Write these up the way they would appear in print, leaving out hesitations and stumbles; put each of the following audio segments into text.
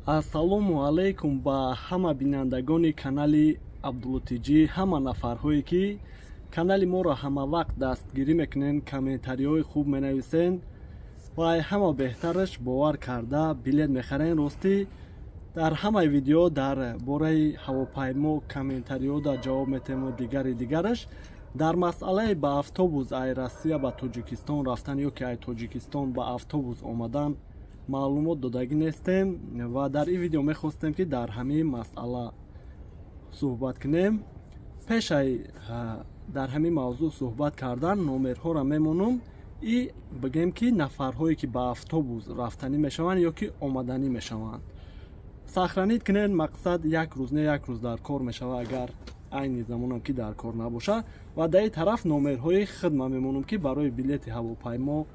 Ассалому алайкум ба ҳама бинандагони канали Абдуллотиҷӣ, ҳама нафарҳое, ки канали моро ҳамавақт дастгирӣ мекунен, комментариҳои хуб менависен ва ҳама беҳтараш бовар карда билет мехарен. Ростӣ, дар ҳамаи видео дар бораи ҳавопаймо комментариҳо дар ҷавоб метему дигари дигараш. Дар масъалаи ба автобус ай Россия ба Тоҷикистон рафтан ё ки ай Тоҷикистон ба автобус омадан маълумот додагӣ нестем ва дар ин видео мехостем, ки дар ҳамин масъала суҳбат кунем. Пешай дар ҳамин мавзӯъ суҳбат кардан номерҳоро мемонам и бигем, ки нафарҳое, ки ба автобус рафтанӣ мешаванд ё ки омаданӣ мешаванд, сохранить кунед. Мақсад, як рӯз не, як рӯз дар кор мешавад, агар айни замонам ки дар кор набошад. Ва дар ин тараф номерҳои хидма мемонам, ки барои билети ҳавопаймо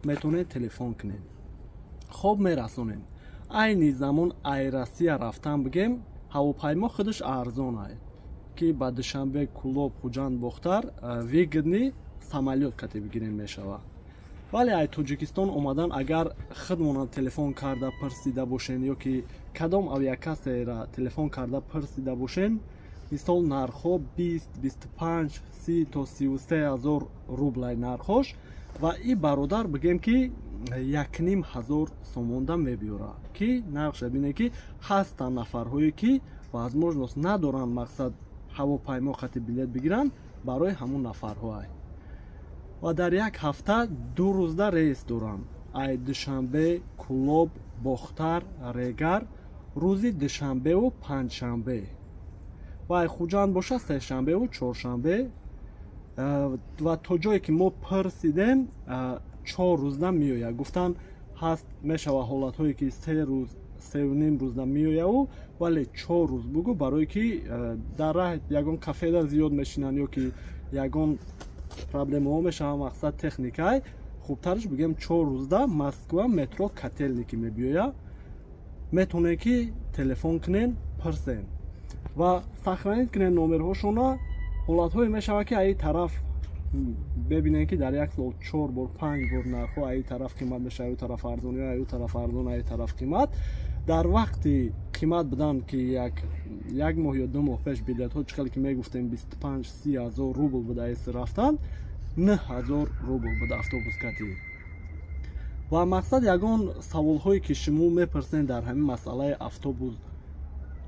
метавонед телефон кунед. Хоб, мерасонем. Айни замон ай Россия рафтан, бигем, ҳавопаймо худаш арзон ай, ки ба Душанбе, Кулоб, Хуҷанд, Бохтар выгодный самолёт кате бигирем мешавад. Вале ай Тоҷикистон омадан, агар худмонам телефон карда пурсида бошен ё ки кадом авиакассаеро телефон карда пурсида бошен, мисол, нархҳо 20, 25, 30 то 33 ҳазор рублай нархош. Ва и бародар, бигем, ки 1500 сомонда мебиёрад, ки нархша бинед, ки ҳастанд нафарҳое, ки возможность надоранд, мақсад, ҳавопаймо қати билет бигиранд, барои ҳамун нафарҳоай. Ва дар як ҳафта 2 рӯзда рейс доранд ай Душанбе, Кулоб, Бохтар, Регар, рӯзи душанбеву панҷшанбе, ва ай Хуҷанд боша сешанбеву чоршанбе. Ва то ҷое ки мо пурсидем, 4 рӯзда меояд, гуфтанд. Ҳаст, мешавад ҳолатҳое, ки 3 рӯз, 3,5 рӯзда меояву, вале 4 рӯз бугӯ, барое ки дар раҳ ягон кафеда зиёд мешинанд ё ки ягон проблемаҳо мешаванд, мақсад, техникай хубтараш, бигем, 4 рӯзда Москва, метро Котельники мебиёяд. Метавонед, ки телефон кунен, пурсен ва сохранить кунен номерҳошона. Ҳолатҳое мешавад, ки аи тараф бебинем, ки дар як сол чор бор, панҷ бор нархҳо аи тараф қимат мешавад, аю тараф арзон, ё аю тараф арзон, аи тараф қимат. Дар вақти қимат будан, ки як моҳ ё 2 моҳ пеш билетҳо, чӣ хеле ки мегуфтем, 25-30 ҳазор рубл буда, эси рафтан 9000 рубл буда автобус кати. Ва мақсад, ягон саволҳое, ки шумо мепурсен дар ҳамин масъалаи автобус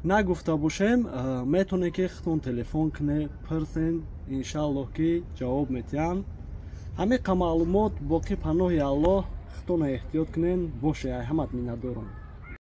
нагуфта бошем, метавонед, ки худтон телефон кунед, пурсен, иншааллоҳ, ки ҷавоб метиҳанд. Ҳамиқа маълумот. Боқӣ паноҳи Аллоҳ, худтона эҳтиёт кунен. Боше, ай ҳамат миннатдорам.